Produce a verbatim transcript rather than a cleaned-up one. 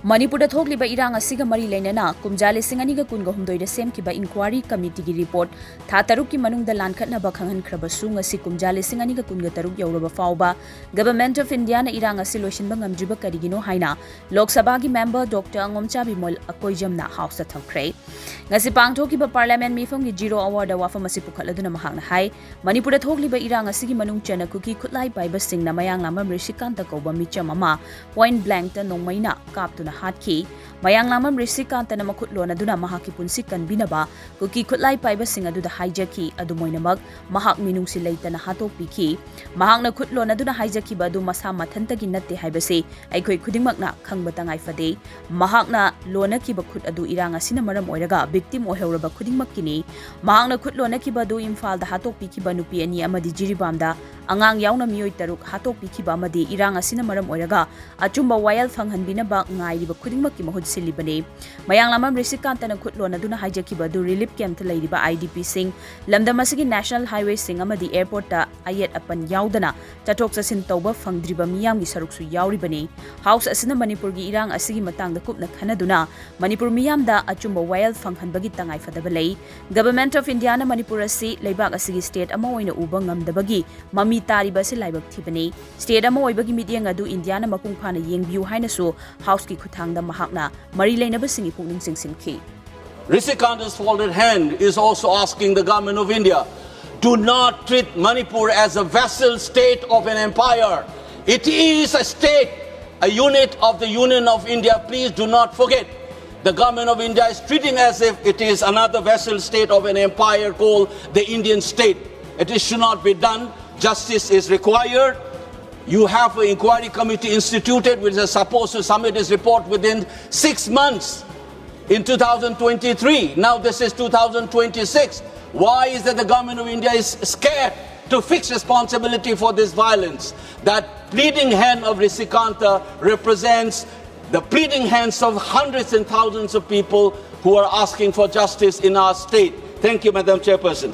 ꯃꯅꯤꯄꯨꯔꯗ ꯊꯣꯛꯂꯤꯕ ꯏꯔꯥꯡ ꯑꯁꯤꯒ ꯃꯔꯤ ꯂꯩꯅꯅ ꯀꯨꯝꯖꯥ ꯂꯤꯁꯤꯡ ꯑꯅꯤꯒ ꯀꯨꯟꯒ ꯍꯨꯝꯗꯣꯏꯗ ꯁꯦꯝꯈꯤꯕ ꯏꯟꯀ꯭ꯋꯥꯔꯤ ꯀꯃꯤꯇꯤꯒꯤ ꯔꯤꯄꯣꯔꯠ ꯊꯥ ꯇꯔꯨꯛꯀꯤ ꯃꯅꯨꯡꯗ ꯂꯥꯟꯈꯠꯅꯕ ꯈꯪꯍꯟꯈ꯭ꯔꯕꯁꯨ, ꯉꯁꯤ ꯀꯨꯝꯖꯥ ꯂꯤꯁꯤꯡ ꯑꯅꯤꯒ ꯀꯨꯟꯒ ꯇꯔꯨꯛ ꯌꯧꯔꯕ ꯐꯥꯎꯕ Government of Indiaꯅ ꯏꯔꯥꯡ ꯑꯁꯤ ꯂꯣꯏꯁꯤꯟꯕ ꯉꯝꯗ꯭ꯔꯤꯕ ꯀꯔꯤꯒꯤꯅꯣ ꯍꯥꯏꯅ ꯂꯣꯛ ꯁꯚꯥꯒꯤ member Doctor ꯑꯉꯣꯝꯆꯥ ꯕꯤꯃꯣꯜ ꯑꯀꯣꯏꯖꯝꯅ Houseꯇ ꯊꯝꯈ꯭ꯔꯦ꯫ ꯉꯁꯤ ꯄꯥꯡꯊꯣꯛꯈꯤꯕ Parliament ꯃꯤꯐꯝꯒꯤ Zero Hourꯗ ꯋꯥꯐꯝ ꯑꯁꯤ ꯄꯨꯈꯠꯂꯗꯨꯅ ꯃꯍꯥꯛꯅ ꯍꯥꯏ, ꯃꯅꯤꯄꯨꯔꯗ ꯊꯣꯛꯂꯤꯕ ꯏꯔꯥꯡ ꯑꯁꯤꯒꯤ ꯃꯅꯨꯡ ꯆꯟꯅ ꯀꯨꯀꯤ ꯈꯨꯠꯂꯥꯏ ꯄꯥꯏꯕꯁꯤꯡꯅ ꯃꯌꯥꯡꯂꯥꯡꯕꯝ ꯔꯤꯁꯤꯀꯥꯟꯇ ꯀꯧꯕ ꯃꯤꯆꯝ ꯑꯃ point blankꯇ ꯅꯣꯡꯃꯩꯅ ꯀꯥꯞꯇꯨꯅ ꯍꯥꯠꯈꯤ꯫ ꯃꯌꯥꯡꯂꯥꯡꯕꯝ ꯔꯤꯁꯤꯀꯥꯟꯇꯅ ꯃꯈꯨꯠ ꯂꯣꯟꯅꯗꯨꯅ ꯃꯍꯥꯛꯀꯤ ꯄꯨꯟꯁꯤ ꯀꯟꯕꯤꯅꯕ ꯀꯨꯀꯤ ꯈꯨꯠꯂꯥꯏ ꯄꯥꯏꯕꯁꯤꯡ ꯑꯗꯨꯗ ꯍꯥꯏꯖꯈꯤ꯫ ꯑꯗꯨꯝ ꯑꯣꯏꯅꯃꯛ, ꯃꯍꯥꯛ ꯃꯤꯅꯨꯡꯁꯤ ꯂꯩꯇꯅ ꯍꯥꯠꯇꯣꯛꯄꯤꯈꯤ꯫ ꯃꯍꯥꯛꯅ ꯈꯨꯠ ꯂꯣꯟꯅꯗꯨꯅ ꯍꯥꯏꯖꯈꯤꯕ ꯑꯗꯨ ꯃꯁꯥ ꯃꯊꯟꯇꯒꯤ ꯅꯠꯇꯦ ꯍꯥꯏꯕꯁꯤ ꯑꯩꯈꯣꯏ ꯈꯨꯗꯤꯡꯃꯛꯅ ꯈꯪꯕ ꯇꯉꯥꯏ ꯐꯗꯦ꯫ ꯃꯍꯥꯛꯅ ꯂꯣꯟꯅꯈꯤꯕ ꯈꯨꯠ ꯑꯗꯨ ꯏꯔꯥꯡ ꯑꯁꯤꯅ ꯃꯔꯝ ꯑꯣꯏꯔꯒ victim ꯑꯣꯏꯍꯧꯔꯕ ꯈꯨꯗꯤꯡꯃꯛꯀꯤꯅꯤ꯫ ꯃꯍꯥꯛꯅ ꯈꯨꯠ ꯂꯣꯟꯅꯈꯤꯕ ꯑꯗꯨ ꯏꯝꯐꯥꯜꯗ ꯍꯥꯠꯇꯣꯛꯄꯤꯈꯤꯕ ꯅꯨꯄꯤ ꯑꯅꯤ ꯑꯃꯗꯤ ꯖꯤꯔꯤꯕꯥꯝꯗ ꯑꯉꯥꯡ ꯌꯥꯎꯅ ꯃꯤꯑꯣꯏ ꯇꯔꯨꯛ ꯍꯥꯠꯇꯣꯛꯄꯤꯈꯤꯕ ꯑꯃꯗꯤ ꯏꯔꯥꯡ ꯑꯁꯤꯅ ꯃꯔꯝ ꯑꯣꯏꯔꯒ ꯑꯆꯨꯝꯕ ꯋꯥꯌꯦꯜ ꯐꯪꯍꯟꯕꯤꯅꯕ ꯉꯥꯏꯔꯤꯕ ꯈꯨꯗꯤꯡꯃꯛꯀꯤ ꯃꯍꯨꯠ ꯁꯤꯜꯂꯤꯕꯅꯤ꯫ ꯃꯌꯥꯡꯂꯥꯡꯕꯝ ꯔꯤꯁꯤꯀꯥꯟꯇꯅ ꯈꯨꯠ ꯂꯣꯟꯅꯗꯨꯅ ꯍꯥꯏꯖꯈꯤꯕ ꯑꯗꯨ relief campꯇ ꯂꯩꯔꯤꯕ IDPꯁꯤꯡ, ꯂꯝꯗꯝ ꯑꯁꯤꯒꯤ national highwayꯁꯤꯡ ꯑꯃꯗꯤ airportꯇ ꯑꯌꯦꯠ ꯑꯄꯟ ꯌꯥꯎꯗꯅ ꯆꯠꯊꯣꯛ ꯆꯠꯁꯤꯟ ꯇꯧꯕ ꯐꯪꯗ꯭ꯔꯤꯕ ꯃꯤꯌꯥꯝꯒꯤ ꯁꯔꯨꯛꯁꯨ ꯌꯥꯎꯔꯤꯕꯅꯤ꯫ House ꯑꯁꯤꯅ ꯃꯅꯤꯄꯨꯔꯒꯤ ꯏꯔꯥꯡ ꯑꯁꯤꯒꯤ ꯃꯇꯥꯡꯗ ꯀꯨꯞꯅ ꯈꯟꯅꯗꯨꯅ ꯃꯅꯤꯄꯨꯔ ꯃꯤꯌꯥꯝꯗ ꯑꯆꯨꯝꯕ ꯋꯥꯌꯦꯜ ꯐꯪꯍꯟꯕꯒꯤ ꯇꯉꯥꯏꯐꯗꯕ ꯂꯩ꯫ Government of Indiaꯅ ꯃꯅꯤꯄꯨꯔ ꯑꯁꯤ ꯂꯩꯕꯥꯛ ꯑꯁꯤꯒꯤ state ꯑꯃ ꯑꯣꯏꯅ ꯎꯕ ꯉꯝꯗꯕꯒꯤ ꯃꯃꯤ ꯇꯥꯔꯤꯕ ꯑꯁꯤ ꯂꯥꯏꯕꯛ ꯊꯤꯕꯅꯤ꯫ State ꯑꯃ ꯑꯣꯏꯕꯒꯤ ꯃꯤꯠꯌꯦꯡ ꯑꯗꯨ ꯏꯟꯗꯤꯌꯥꯅ ꯃꯄꯨꯡ ꯐꯥꯅ ꯌꯦꯡꯕꯤꯌꯨ ꯍꯥꯏꯅꯁꯨ Houseꯀꯤ ꯈꯨꯠꯊꯥꯡꯗ ꯃꯍꯥꯛꯅ ꯃꯔꯤ ꯂꯩꯅꯕꯁꯤꯡꯒꯤ ꯄꯨꯛꯅꯤꯡ ꯆꯤꯡꯁꯤꯟꯈꯤ꯫ Rishikanta's folded hand is also asking the government of India, do not treat Manipur as a vassal state of an empire. It is a state, a unit of the Union of India. Please do not forget. The government of India is treating as if it is another vassal state of an empire called the Indian state. It is, should not be done. Justice is required. You have an inquiry committee instituted which is supposed to submit its report within six months in two thousand twenty-three. Now this is two thousand twenty-six. Why is that the government of India is scared to fix responsibility for this violence? That pleading hand of Rishikanta represents the pleading hands of hundreds and thousands of people who are asking for justice in our state. Thank you, Madam Chairperson.